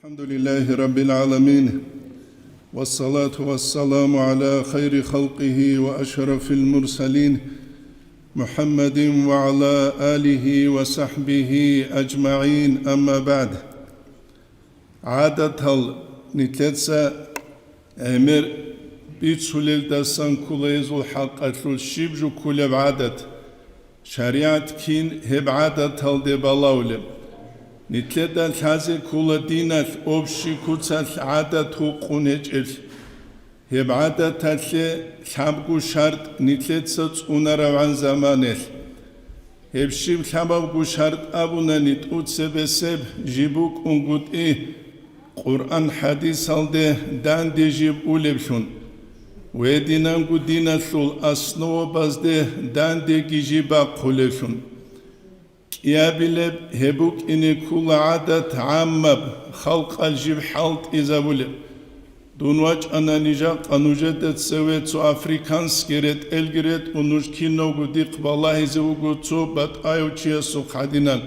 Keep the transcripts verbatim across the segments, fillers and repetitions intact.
الحمد لله رب العالمين، والصلاة والسلام على خير خلقه وأشرف المرسلين، محمد وعلى آله وصحبه أجمعين، أما بعد. ГӀадатал нилъеца гӀемер бицулелдасан ккола гьезул хӀакъалъулъ щиб жо кколеб гӀадат, шаригӀат кин гьеб гӀадаталде балагьулеб. Нилъеда лъазе ккола диналъ общий куцалъ гӀадат гьукъун гьечӀеблъи. Гьеб гӀадаталъе лъабго шартӀ нилъеца цӀунаравгӀан заманалъ. Гьеб щиб лъабабго шартӀ абунани, тӀоцебесеб жиб букӀунгутӀи Къуръан-хӀадисалде данде жиб улеблъун, гьединанго диналъул основабазде дандеги жиб бахъулеблъун. КӀиабилеб гьеб букӀине ккола гӀадат гӀаммаб, халкъалъ жиб хӀалтӀизабулеб. Дун вачӀанани жакъа нужеда цеве цо африканский ретӀелги ретӀун, нуж киналго дихъ балагьизе вуго цо батӀаяв чиясухъ гьадинан.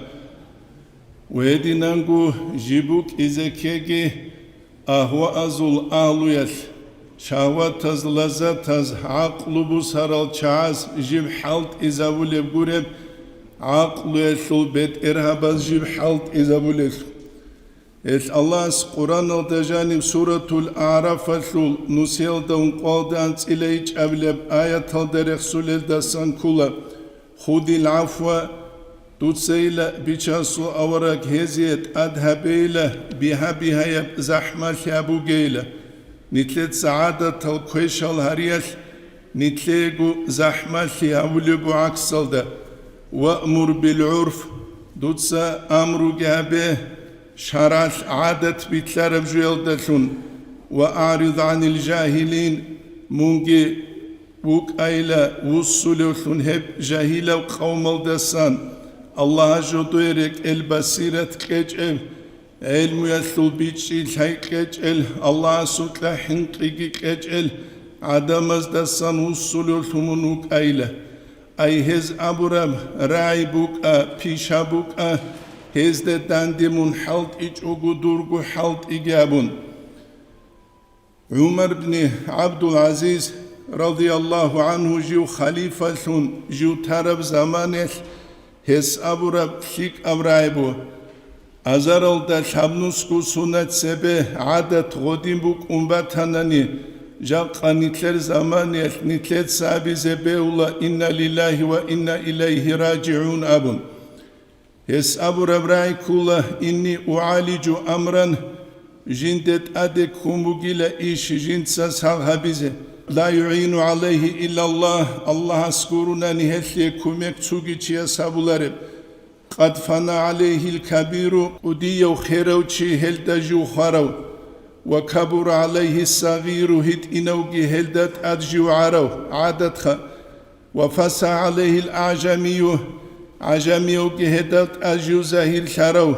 Ва гьединанго жиб букӀизе ккеги, агьваазул агьлуялъ, шагьватаз, лаззатаз гӀакълу бусарал чагӀаз жиб хӀалтӀизабулеб гуреб, гӀакълуялъул бетӀергьабаз жиб хӀалтӀизабулелъул. Гьелъ Аллагьас Къуръаналда жаниб суратул АгӀрафалъул нусиялда ункъоялда анцӀила ичӀабилеб аяталда рехсулелдасан ккола: «Худил гӀафва», дуцайила, бичасул авараг, гьезие тӀад гьабейила, бигьа-бигьаяб захӀмалъи гьабугейила. Нилъеца гӀадатал квешал гьариялъ нилъеего захӀмалъи гьавулего гӀаксалда: «Ваъмур бил гӀурф», дуца амруги гьабе, шаргӀалъ гӀадат билълъараб жоялдалъун, «ва аърид гӀанил жагьилин», мунги вукӀайила вуссулевлъун гьеб жагьилав къавмалдасан, Аллагьас жодое рекӀел басират кьечӀеб, гӀелмуялъул бичӀчӀи лъай кьечӀел, Аллагьасукьа хӀинкъиги кьечӀел гӀадамаздасан вуссулевлъун мун вукӀайила. Ай, гьез абураб: «РагӀи букӀа, пиша букӀа, гьезда данде мун хӀалтӀичӀого дурго хӀалтӀиги», – абун. ГӀумар бни ГӀабдул-ГӀазиз, радияллагьу гӀангьу, жив халифалъун жив тараб заманалъ гьес абураб лъикӀаб рагӀи буго: «Азаралда лъабнусго сунат цебе гӀадат гъодин букӀун батанани, жакъа нилъер заманаялъ нилъеца абизе бегьула: „Инна лиллагьи ва инна илайгьи ражигӀун“», – абун. Гьес абураб рагӀи ккола: «Инни угӀалижу амран», жинде тӀаде ккун бугила иш жинца сагъ гьабизе. «Ла югӀину гӀалайгьи иллаллагь», Аллагьас гурунани гьелъие кумек цуги чияс гьабулареб. «Къад фана гӀалайгьил кабиру», кӀудияв херав чи гьелда жив хварав, «ва кабура гӀалайгьис сагъиру», гьитӀинавги гьелда тӀад жив гӀарав, гӀадатха, «ва фасагьа гӀалайгьил аъжамию», гӀажамиявги гьелда тӀад жив загьирлъарав,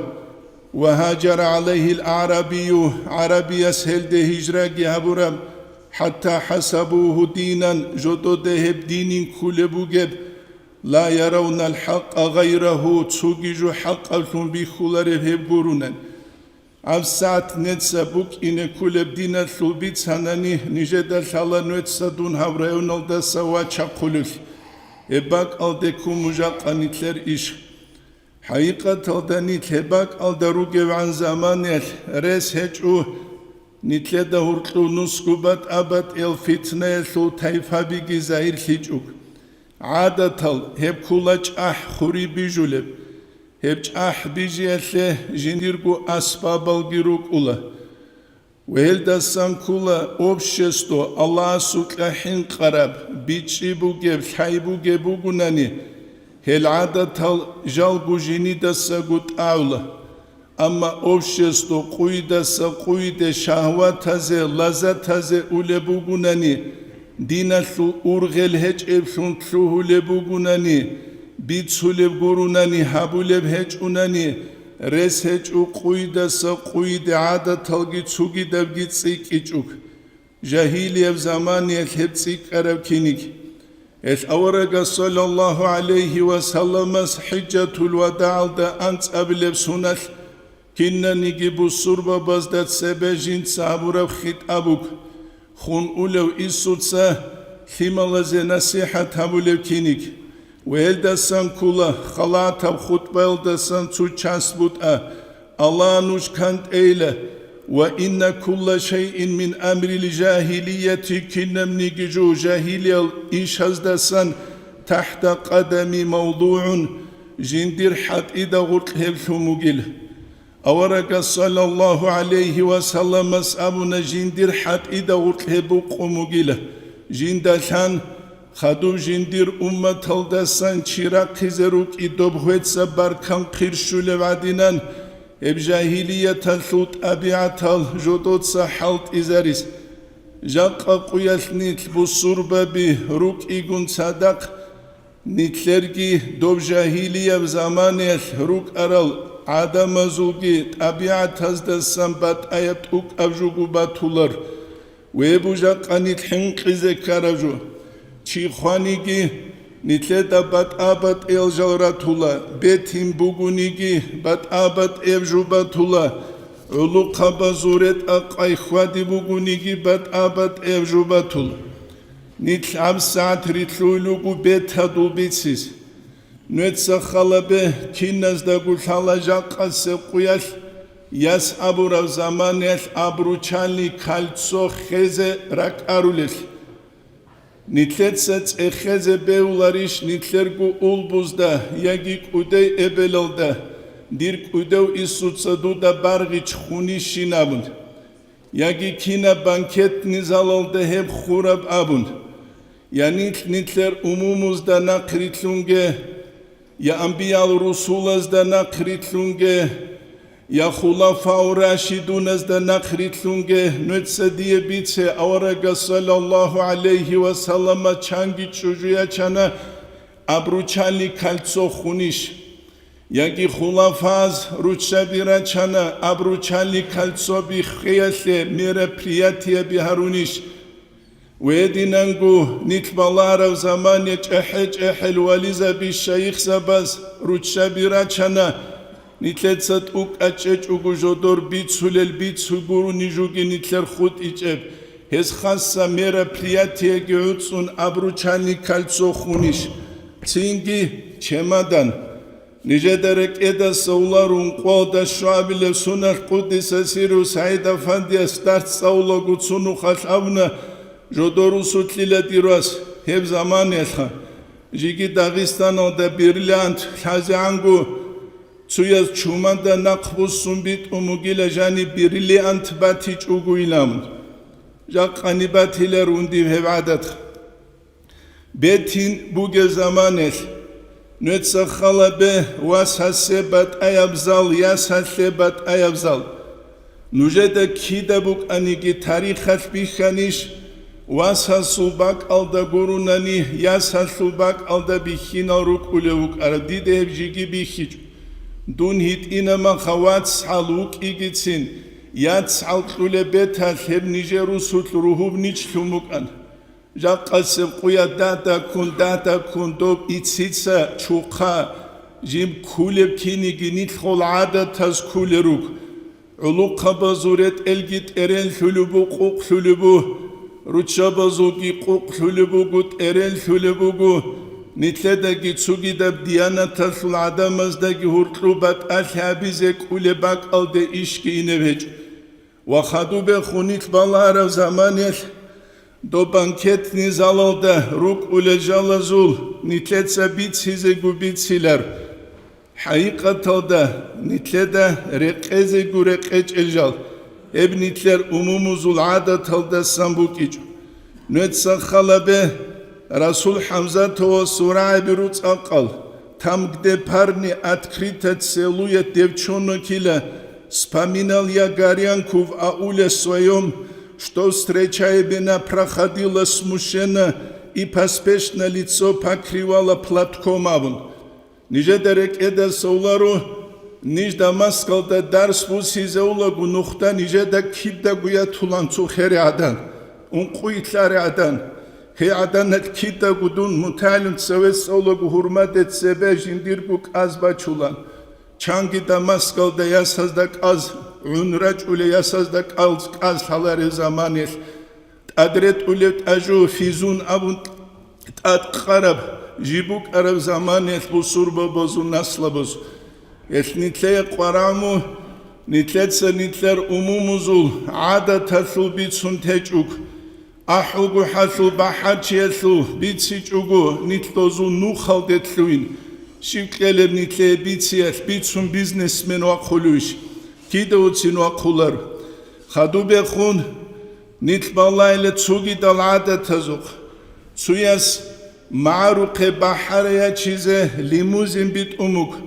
«ва гьажара гӀалайгьил аърабию», гӀарабияс гьелде гьижраги гьабураб, «хӀатта хӀасабугьу динан», жододе гьеб динин ккулеб бугеб, «ла яравнал хӀакъа гъайрагьу», цоги жо хӀакъаблъун бихьулареб гьеб гурунан. ГьабсагӀат неца букӀине кколеб диналъул бицанани, нижеда лъала нуеца дун гьаб районалдаса вачахъулелъ. Гьеб бакӀалде ккун мужа къанилъер иш. ХӀакъикъаталда нилъ гьеб бакӀалда ругевгӀан заманаялъ рес гьечӀо, нилъеда гьоркьов нусго батӀа-батӀиял фитнаялъул тайфабиги загьирлъичӀого. ГӀадатал гьеб ккола чӀахӀ хури бижулеб. Гьеб чӀахӀ бижиялъе жиндирго асбабалги рукӀула. Ва гьелдасан ккола общество Аллагьасукьа хӀинкъараб, бичӀчӀи бугеб, лъай бугеб бугунани, гьел гӀадатал жалго жинидасаго тӀагӀула. Амма общество къуйдаса къуйде шагьватазе, лаззатазе улеб бугунани, диналъул ургъел гьечӀеблъун лъугьулеб бугунани, бицулеб гурунани, гьабулеб гьечӀунани, рес гьечӀо къуйдаса къуйде гӀадаталги цугидабги цӀикӀкӀичӀого. Жагьилияб заманаялъ гьеб цӀикӀкӀараб киниг. Гьелъ аварагас, саллаллагьу гӀалайгьи ва салламас, хӀижатул вадагӀалда анцӀабилеб суналъ Кинаниги бусурбабазда цебе жинца гьабураб хитӀаб буго: хун улев инсуца лъималазе насихӀат гьабулев киниг, ва гьелдасан ккола халатаб хутӀбаялдасан цо час бутӀа, Аллагь нуж кантӀейила, ва инна кулла шайин мин амрил жагьилияти, кинабниги жо жагьилиял ишаздасан тахӀта къадами мавдугӀун, жиндир хӀатӀида гъоркь гьеб лъун бугила. Аварагас саллаллагьу гӀалайгьи ва салламас абуна, жиндир хӀатӀида гъоркь гьеб букъун бугила, жинда лъан, хадуб жиндир умматалдасан чи рахъизе рукӀи доб гьвеца баркан хъирщулев гӀадинан, гьеб жагьилияталъул тӀабигӀатал жодоца хӀалтӀизарис. Жакъа къуялъ нилъ бусурбаби рукӀигун цадахъ, нилъерги доб жагьилияб заманаялъ рукӀарал гӀадамазулги тӀабигӀатаздасан батӀаяб тӀукӀаб жуго батулар. Ве бужахъани хӀинкъизе ккараб жо. Чи хваниги, нилъеда батӀа-батӀиял жал ратула, бетин бугониги, батӀа-батӀияб жо батула, гӀулухъабазул ретӀа-къай хьвади бугониги, батӀа-батӀияб жо батула. Нилъ гьабсагӀат рилълъуй лугу бетадул бицис. Нуеца халабе киназдаго лъала жакъасеб къуялъ, яс абураб заманаялъ обручальный кольцо хезе ракӀарулелъ. Нилъеца цӀехезе бегьуларищ нилъерго улбузда яги кӀудей эбелалда, дир кӀудев инсуца дуда баргъич хунищин абун? Яги кинаб банкетный залалда гьеб хураб абун, я нилъ-нилъер умумузда нахърилълъунге, я амбиял-русулазда нахърилълъунге, я хулафау-рашидуназда нахърилълъунге, нуеца дие бице, аварагас саллаллагьу гӀалайгьи ва саллама чанги чӀужу ячана обручальный кольцо хунищ? Яги хулафаз руччаби рачана обручальный кольцо биххеялъе мероприятияби гьарунищ? Гьединанго нилъ баларав замане чӀехӀе-чӀехӀел вализаби шайихзабаз руччаби рачана, нилъеца тӀукӀа чӀечӀого жодор бицулел бицу гурони жуги нилъер хутӀичӀеб, гьез хасса мероприятияги гӀуцӀун обручальный кольцо хунищ? Цинги чемодан. Нижеда рекӀеда савларун къода шуабилев сунал къудиса сиру СагӀид Афандияс дарс цӀалулаго цунухъалъ абуна, жодорусулъила дир вас гьеб заманаялъха. Жиги Дагъистаналда бриллиант лъазегӀанго, цуяз чумада нахъ буссун битӀун бугила жани бриллиант батичӀогойилан. Жакъани батилар ундив гьеб гӀадат. Бетин бугеб заманаялъ, нуеца халабе васасе батӀаяб зал, ясалъе батӀаяб зал. Нужеда кида букӀаниги тарихалъ бихьанищ, васасул бакӀалда гурунани, ясалъул бакӀалда бихьинал рукӀулев вукӀараб дида гьеб жиги бихьичӀо. Дун гьитӀинаб маха вацгӀал вукӀигицин, яцгӀал кьулеб беталъ гьеб нижер русулъ ругьуб ничлъун букӀана. Жакъасеб къуя дада-ккун, дада-ккун доб ицица чухъа, жиб ккулеб киниги нилъгъол гӀадатаз ккулел руго. ГӀулухъабазул ретӀелги тӀеренлъулеб бу, къукълъулеб бу, руччабазулги къукълъулеб буго, тӀеренлъулеб буго, нилъедаги цогидаб диянаталъул гӀадамаздаги гьуркьу батӀалъи гьабизе кӀулеб бакӀалде ишги инеб гьечӀо. Ва хадубе хунилъ баларав заманалъ доб банкетный залалда рукӀулел жалазул нилъеца бицизего бицилар. ХӀакъикъаталда нилъеда рекъезего рекъечӀел жал, гьеб нилъер умумузул гӀадаталдасан букӀичӀо. Нуеца халабе Расул ХӀамзатовасул рагӀаби руцӀа къал: «Там, где парни открыто целуют девчонок, вспоминал я горянку в ауле своём, что, встречая меня, проходила смущенно и поспешно лицо покрывала платком», абун. Нижеда рекӀеда совларо, ниж Дамаскалда дарс бусизе улаго нухда нижеда кидаго ятулан цо хери гӀадан, ункъуй лъари гӀадан. Гьей гӀаданал кидаго дун мутагӀилун цеве цӀолаго гьурмаде цебе жиндирго кӀаз бачулан. Чанги Дамаскалда ясазда кӀаз, гӀун рачӀулев ясазда кӀаз, кӀаз лъаларев заманалъ, тӀад ретӀулев тӀажу физун абун тӀад къараб, жиб букӀараб заманалъ бусурбабазул наслабаз. Гьелъ нилъее къварагӀму, нилъеца нилъер умумузул гӀадаталъул бицун течӀуг, ахӀулгохӀалъул бахӀарчиялъул бицичӀого нилъ дозул нухалде лъугьин, щиб кьелеб нилъее бициялъ бицун бизнесмен вахъулевищ? Кида уцин вахъулар? Хадубехун нилъ балайла цогидал гӀадатазухъ. Цуяс магӀарухъе бахӀарай ячизе лимузин битӀун буго.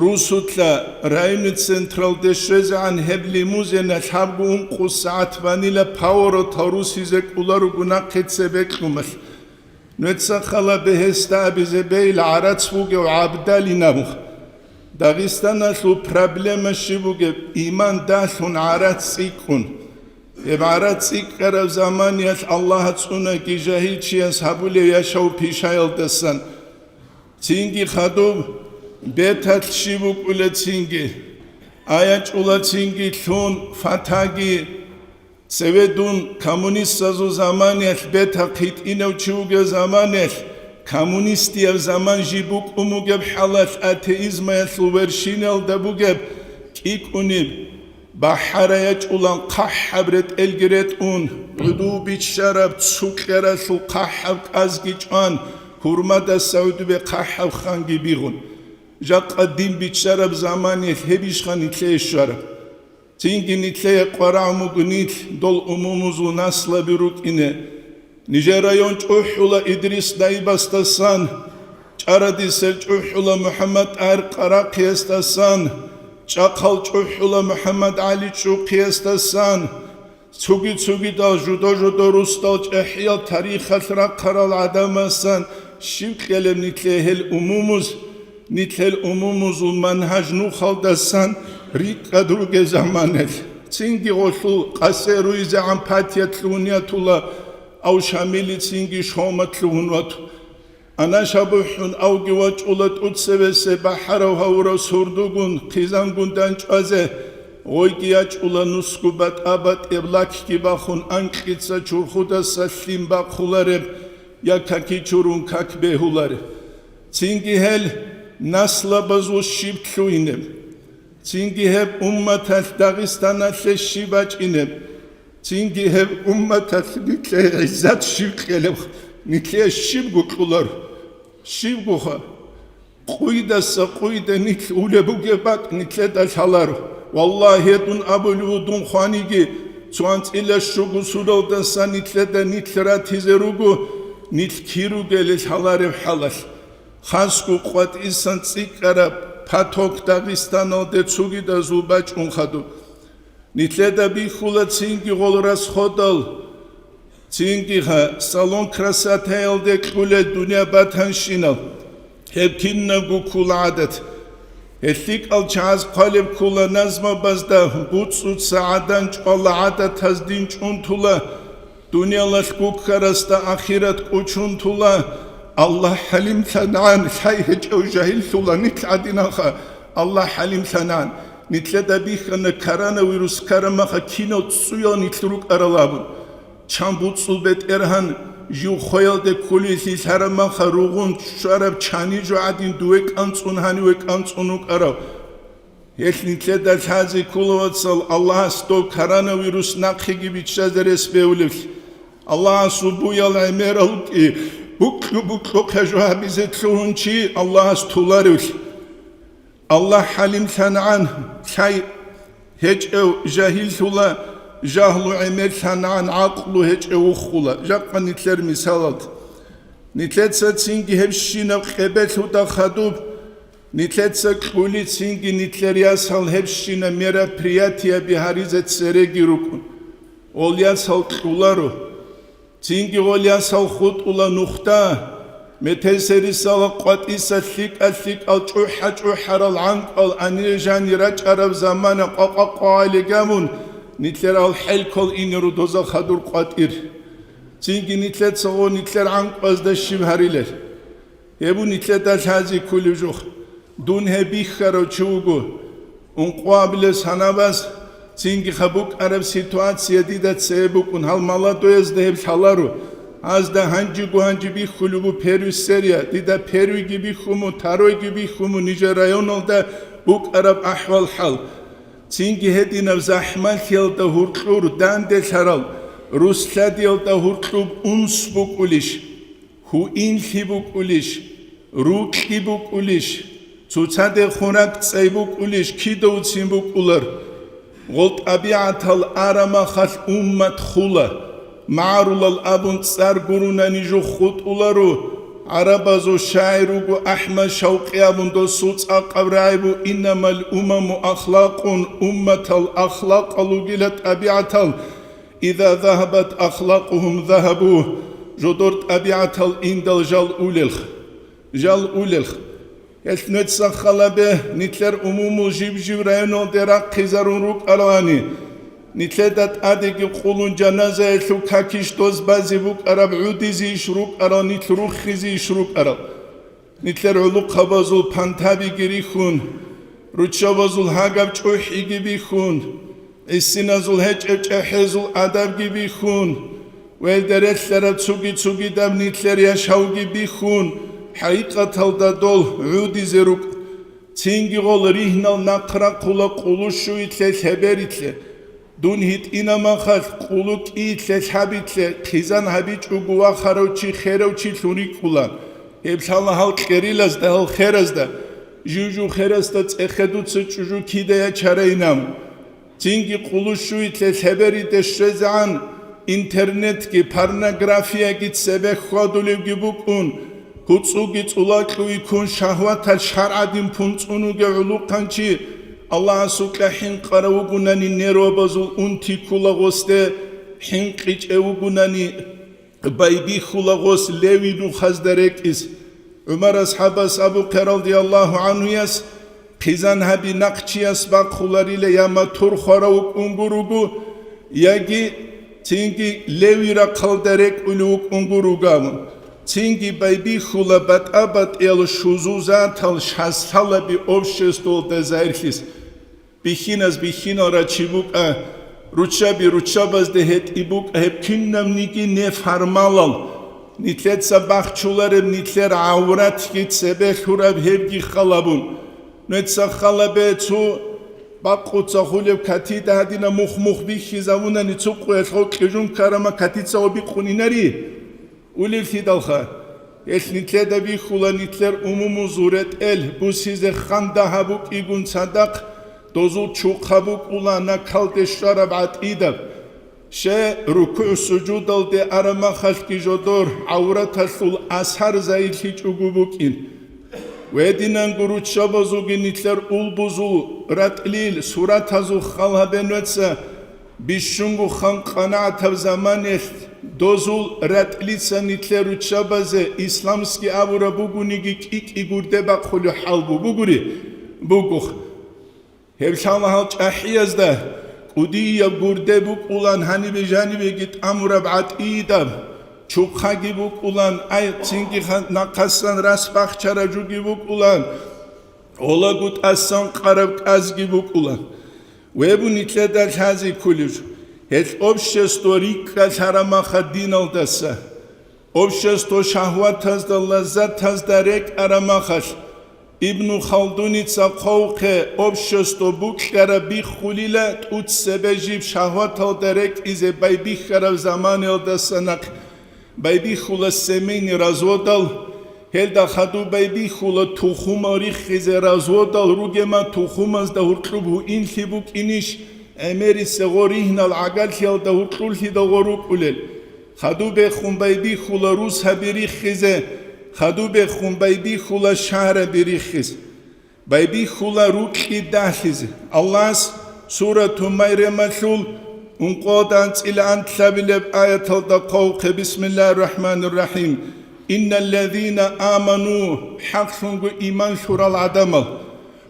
Русулъа районный централде щвезегӀан гьеб лимузиналъ гьабго ункъо сагӀат банила поворотал русизе кӀоларуго нахъе цебе кьумалъ. Нуца хала бегьесда абизе бейила гӀарац вугев гӀабдалинаб. Дагъистаналъул проблема щиб бугеб? Иман далъун гӀарац цӀикӀкӀун. Гьеб гӀарац цӀикӀкӀараб заманиялъ Аллагьас цӀунаги жагьилчияс гьабулев яшав пишаялдасан. Цинги хадуб беталъ щиб букӀула цинги, аячӀула цинги лъун фатаги, цеве дун коммунистазул заманиялъ бетахъ гьитӀинав чи вугев заманиялъ, коммунистияб заман жиб букӀун бугеб хӀалалъ атеизмаялъул вершиналда бугеб кӀикӀуниб, бахӀарай ячӀулан хъахӀаб ретӀелги ретӀун, гӀуду биччараб цукьаралъул хъахӀаб кӀазги чӀван, гьурмадаса гӀудубе хъахӀаб ханги бигъун. Жакъа дин биччараб заманиялъ гьебищха нилъее щвараб? Цинги нилъее къварагӀун буго нилъ дол умумузул наслаби рукӀине. Нижер район чӀухӀула Идрис Наибасдасан, ЧӀарадисел чӀухӀула МухӀаммад ТӀагьир Къарахъиясдасан, ЧӀахъал чӀухӀула МухӀаммад ГӀали ЧӀухъиясдасан, цуги-цугидал жудо-жудо русдал чӀехӀиял тарихалъ рахъарал гӀадамасан щиб кьелеб нилъее гьел умумуз, нилъ гьел умумузул манхӀаж нухалдасан рикӀкӀад ругел заманалъ? Цинги гъолъул къасе руизегӀан патият лъугьун ятула, ав Шамили цинги шомат лъугьун вату. Анаш абухӀун авги вачӀула тӀуцевесе бахӀарав гьавурав сурдугун хъизангун данчӀвазе, гъойги ячӀула нусгу батӀа-батӀияб лакги бахун анкьица чурхудаса лъим бахъулареб я каки чурун как бегьулареб. Цинги гьел наслабазул щиб лъугьинеб? Цинги гьеб умматалъ Дагъистаналъе щиб бачӀинеб? Цинги гьеб умматалъ нилъее гӀиззат щиб кьелеб? Нилъее щибго кьоларо? Щибгоха? Къуйдаса къуйда нилъ улеб бугеб бакӀ нилъеда лъаларо. Валлагь, гьедун абулев вуго дун хваниги, цо анцӀила щуго суралдаса нилъеда нилъ ратизе руго, нилъ кир ругели лъалареб хӀалалъ. Хасго къватӀисан цӀикӀкӀараб поток Дагъистаналде цугидазул бачӀун хадуб. Нилъеда бихьула цинги гъол расходал, цинги гьа, салон красотаялде кьулел дунъя батанщинал. Гьеб кинабго ккула гӀадат. Гьел лъикӀал чагӀаз хъвалеб ккула назмабазда: буцӀцӀуца гӀадан чӀвала, гӀадатаз дин чӀунтула, дунялалъ гуккарасда ахират кӀучун тула. Аллагь хӀалимлъанагӀан, лъай гьечӀев жагьиллъула нилъ гӀадинаха. Аллагь хӀалимлъанагӀан. Нилъеда бихьана коронавирус ккарамаха кинал цӀуял нилъ рукӀарал абун. Чан буцӀцӀул бетӀергьан жив хвеялде ккулелъи лъарамаха ругъун щвараб чани жо гӀадин дуве кӀанцӀун гьаниве кӀанцӀун вукӀарав. Гьелъ нилъеда лъазе ккола, вацал, Аллагьас дов коронавирус нахъеги биччазе рес бевлевлъи, Аллагьасул буял гӀемералги букьу-букьухъе жо гьабизе лъугьун чи Аллагьас туларевлъи. Аллагь хӀалимлъанагӀан, лъай гьечӀев жагьиллъула, жагьлу гӀемерлъанагӀан, гӀакълу гьечӀев вухула. Жакъа нилъер мисалалда. Нилъеца цинги гьебщинаб къебелъуда хадуб, нилъеца кьули цинги нилъер ясал гьебщинаб мероприятияби гьаризе цереги рукӀун. Гъол ясал кьуларо. Цинги гъол ясал хутӀула нухда, метер серисала къватӀиса лъикӀа-лъикӀал чӀухӀа-чӀухӀарал гӀанкӀал анир-жанир рачӀараб замана къвакъвакъвагъали гамун, нилъерал хӀелкол инеру доза хадур къватӀир. Цинги нилъецаго нилъер гӀанкӀазда щиб гьарилел? Гьеб нилъеда лъази ккулев жух. Дун гьеб бихьарав чи вуго. Ункъоабилеб санабаз цинги гьаб букӀараб ситуация дида цебе букӀун, гьал молодоязда гьеб лъаларо. Азда гьанжего гьанже бихьулеб буго первый серия, дида первыйги бихьун мун, второйги бихьун мун нижер районалда букӀараб ахӀвал-хӀал. Цинги гьединаб захӀмалъиялда гьуркьур данделъарал, рус-лъадиялда гьуркьуб унс букӀулищ? Гьуинлъи букӀулищ, рукьи букӀулищ, цоцадехун ракӀцӀай букӀулищ, кидавцин букӀулар? Гъол тӀабигӀатал арамахалъ уммат хула, магӀарулал абун цӀар гурунани жух хутӀуларо. ГӀарабазул шагӀир вуго АхӀмад Шавкъи абун, досул цӀакъаб рагӀи буго: «Иннамал умаму ахлакъун», умматал ахлакъал вугила, тӀабигӀатал. «Иза загьабат ахлакъугьум загьабу», жодор тӀабигӀатал индал жал улелх. Жал улелх. Гьелъ нуца халабе, нилъер умумул жиб-жиб районалде рахъизарун рукӀаралани, нилъеда тӀадеги къулун жаназаялъул какищ доз базе букӀараб, гӀудизейищ рукӀарал, нилъ руххизейищ рукӀарал? Нилъер гӀулухъабазул пантабиги рихьун, руччабазул гьагаб чӀухӀиги бихьун, гӀисиназул гьечӀеб чӀахӀиязул адабги бихьун, ва гьелда релълъараб цуги-цугидаб нилъер яшавги бихьун, хӀакъикъаталда дол гӀудизе рукӀ. Цинги гъол ригьнал нахърахъула къулу щуйлъе, лъеберилъе. Дун гьитӀина махалъ, къулу кӀийлъе, лъабилъе, хъизан гьабичӀого вахарав чи херав чилъун рикӀкӀула. Гьеб лъала гьал кьерилазда, гьал херазда, жив-жив херасда цӀехе дуца чӀужу кидай ячарайинаб. Цинги къулу щуйлъе, лъебериде щвезегӀан интернетги, порнографияги цебе хьвадулевги букӀун, гьуцӀуги цӀула кьуй ккун, шагьваталъ шаргӀадин пунцӀун вугев гӀулухъанчи Аллагьасукьа хӀинкъарав вугунани, нервабазул унти ккула гъосде, хӀинкъичӀев вугунани, байбихьула гъос левин рухъазда рекӀиз. ГӀумар асхӀабас абухъе радияллагьу гӀанхуяс, хъизан гьаби нахъчияс бахъуларила, я матур хварав вукӀун гуруго, яги цинги левин рахъалда рекӀулев вукӀун гуруго абун. Цинги байбихьула батӀа-батӀиял шузузатал шазлъалаби обществоялда загьирлъиз. Бихьиназ бихьиналра чи букӀа, руччаби руччабазде гьетӀи букӀа, гьеб кинабниги не формалал, нилъеца бахчулареб нилъер гӀавратги цебе лъураб гьебги халабун. Нуца халабе цо бакъуца хулеб катида гьадина мух-мух бихьизавунани, цо къуялъ гъокье жун ккарама катица гъо бикъунинари? Улевлъидалха, гьелъ нилъеда бихьула нилъер умумузул ретӀел бусизе ханда гьабукӀигун цадахъ, дозул чухъа букӀула накалде щвараб гӀатӀидаб. Ще, рукугӀ-сужудалде араб махалъги жодор гӀавраталъул асар загьирлъичӀого букӀин. Гьединанго руччабазулги нилъер улбузул ратӀлил суратазул хал гьабе нуца, бищунго хан къанагӀатаб заманаялъ дозул ратӀлица нилъер руччабазе исламский абураб бугониги кӀи-кӀи гурде бахъулев хӀал бу-, бугури? Бугоха. Гьеб лъала гьал чӀахӀиязда кӀудияб гурде букӀулан гьанибе жанибеги тӀамураб гӀатӀидаб, чухъаги букӀулан, ай, цинги ха-, нахъасан рас бахчараб жуги букӀулан, гьолаго тӀасан къараб кӀазги букӀулан. Вебу нилъеда лъази кколев жо, гьелъ общество рикӀкӀалъараб маха диналдаса. Общество шагьватазда, лаззатазда рекӀараб махалъ, Ибну Халдуница хъвавухъе, общество букьараб биххулила тӀуцебе жиб шагьваталда рекӀизе байбихьараб заманаялдаса нахъ. Байбихьула семейный разводал, гьелда хадуб байбихьула тухумал риххизе, разводал ругема тухумазда гьуркьуб гьуинлъи букӀинищ, гӀемерисего ригьнал гӀагарлъиялда гьуркьуллъидал гъо рукӀулел. Хадубехун байбихьула рус гьаби риххизе, хадубехун байбихьула шагьраби риххиз. Байбихьула рукьи дагьлъизе. Аллагьас Сурату Майремалъул ункъодан цӀилан лъабилеб аяталда хъвавухъе: «Бисмиллагьир рахӀманир рахӀим. Инналлазина аману», хӀакълъунго иман лъурал гӀадамал.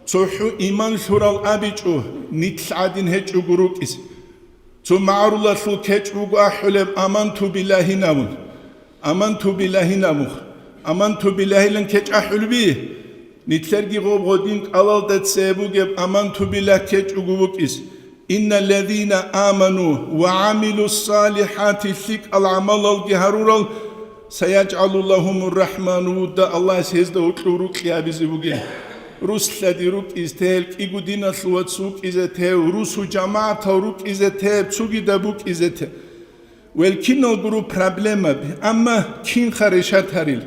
ЦохӀо иман лъурал абичӀо, нилъ гӀадин гьечӀого рукӀиз. Цо магӀарулалъул кечӀ буго ахӀулеб: «Аманту биллагьи», – абун. «Аманту биллагьи», – абух. «Аманту биллагьилан» кечӀ ахӀулеби? Нилъерги гъоб гъодин кӀалалда цебе бугеб аманту билла ккечӀого букӀис. Инналлазина аману ва гӀамилуссалихӀати, лъикӀал гӀамалалги гьарурал, саяжгӀалу лагьумур рахӀману вудда, Аллагьас гьезда гьоркьоб рокьи гьабизе бугел. Рус лъади рукӀизе тел, кӀиго диналъул вац вукӀизе тев, русу жамагӀатал рукӀизе тев, цогидаб букӀизе тев. Вел кинал гуро проблемаби, амма кинха решат гьарил?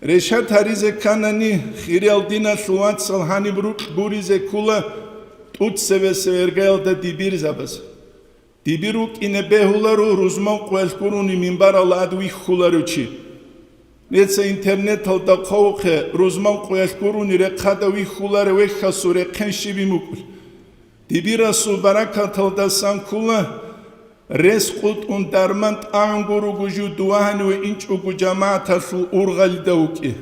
Решат гьаризе кканани, хириял диналъул вацал, гьаниб рукь гуризе ккола тӀуцебесеб иргаялда дибирзабаз. Дибир рукӀине бегьуларо рузман къоялъ гурони минбаралда ад вихьуларев чи. Нилъеца интернеталда хъвавухъе, рузман къоялъ гурони рехъада вихьуларев вехьасул рехъен щиб мукӀулъ. Дибирасул баракаталдасан ккола, рес къутӀун дарман тӀагӀун гуро жив дувагьаниве инчӀого жамагӀаталъул ургъалида вукӀи.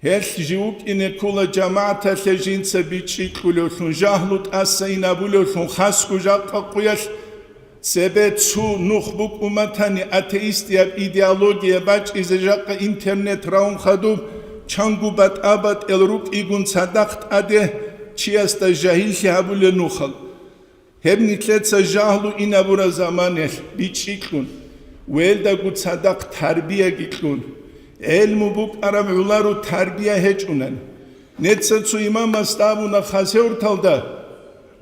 Гьелъ жив вукӀине ккола жамагӀаталъе жинца бичӀчӀи кьулевлъун, жагьлу тӀаса инабулевлъун, хасго жакъа къуялъ цебе цо нух букӀун батани, атеистияб идеология бачӀизе жакъа интернет равун хадуб, чанго батӀа-батӀел рукӀигун цадахъ тӀаде чиясда жагьиллъи гьабулел нухал. Гьеб нилъеца жагьлу инабураб заманалъ бичӀчӀи кьун, велдаго цадахъ тарбияги кьун, гӀелму букӀараб гӀоларо тарбия гьечӀунани. Нилъеца цо имамасда абуна Хасавюрталда,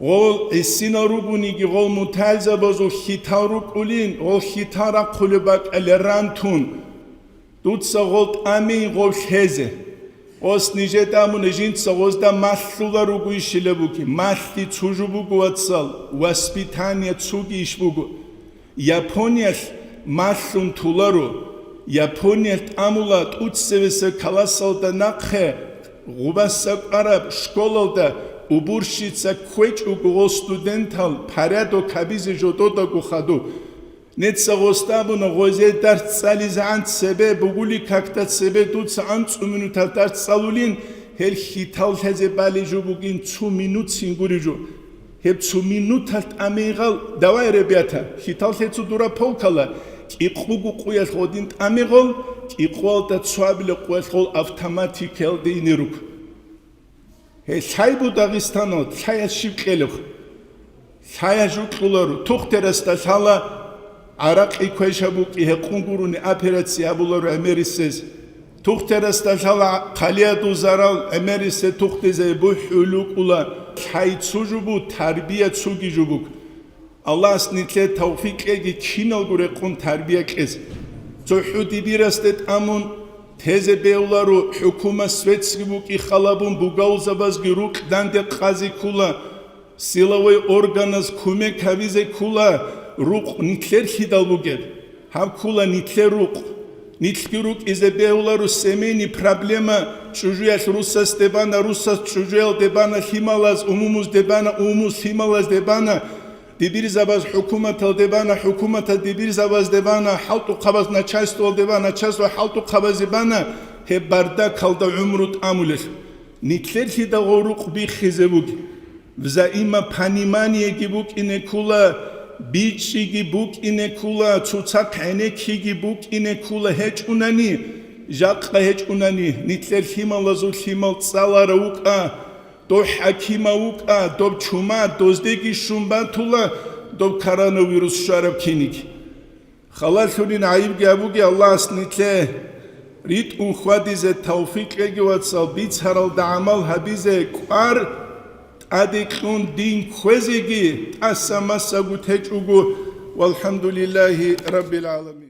гъол гӀисинал ругониги, гъол мутагӀилзабазул хьитал рукӀулин, гъол хьитал рахъулеб бакӀалде ран тун. Дуца гъол тӀамин гъов лъезе. Гъос нижеда абуна, жинца гъозда малъула руго ишила буги. Малъи цо жо буго, вацал, воспитание цоги иш буго. Япониялъ малъун туларо. Япониялъ тӀамула тӀуцевесеб каласалда нахъе, гъубаса кӀвараб школалда уборщица кквечӀого, гъол студентал порядок гьабизе жододаго хадуб. Нилъеца гъозда абуна, гъозе дарс цӀализегӀан цебе бугули какда цебе дуца анцӀу минутал дарс цӀалулин, гьел хьитал лъезе балеб жо бугин цо минутцин гуреб жо. Гьеб цо минуталъ тӀамигъал, давай, ребята, хьитал лъе цо дура полкала, кӀикъуго къуялъ гъодин тӀамигъал, кӀикъуялда цоабилеб къуялъ гъол автоматикаялда ине руго. Гье, лъай бу Дагъистаналда, лъаяс щиб кьелеб? Лъаяс жо кьоларо, тухтерасда лъала гӀаракъи квеша букӀи, гьекъун гурони операция гьабуларо гӀемерисез. Тухтерасда лъала хъалиядул зарал гӀемерисе тухтизе бухӀулукӀула, лъай цо жо бу, тарбия цоги жо буго. Аллагьас нилъее тавфикъ кьеги киналго рекъон тарбия кьезе. ЦохӀо дибирасде тӀамун тезе бегьуларо, хӀукумат светский букӀи халабун бугавзабазги рукъ данде къазе ккула, силовой органаз кумек гьабизе ккула, рукъ нилъерлъидал бугеб. Гьаб ккула нилъер рукъ. Нилъги рукӀизе бегьуларо семейный проблема, чӀужуялъ русасде бана, русас чӀужуялде бана, лъималаз умумузде бана, умумуз лъималазде бана. Дибирзабаз хӀукуматалде бана, хӀукуматаз дибирзабазде бана, хӀалтӀухъабаз начальствоялде бана, начальство хӀалтӀухъабазе бана, гьеб бардакалда гӀумру тӀамулел. Нилъерлъидал гъов рукъ биххизе буги. Взаимопониманиеги букӀине ккула, бичӀчӀиги букӀине ккула, цоцахъ гӀенеккиги букӀине ккула гьечӀунани, жакъа гьечӀунани, нилъер лъималазул лъимал цӀаларав вукӀа, дов хӀакимав вукӀа, дов чума, доздеги щун батула, дов коронавирус щвараб киниги. Халалъулин гӀайибги абуги, Аллагьас нилъее ритӀун хьвадизе тавфикъ кьеги, вацал, бицаралда гӀамал гьабизе кӀвар тӀаде кьун дин кквезеги тӀаса-масаго течӀого. Валхамдулиллагьи раббил гӀаламин.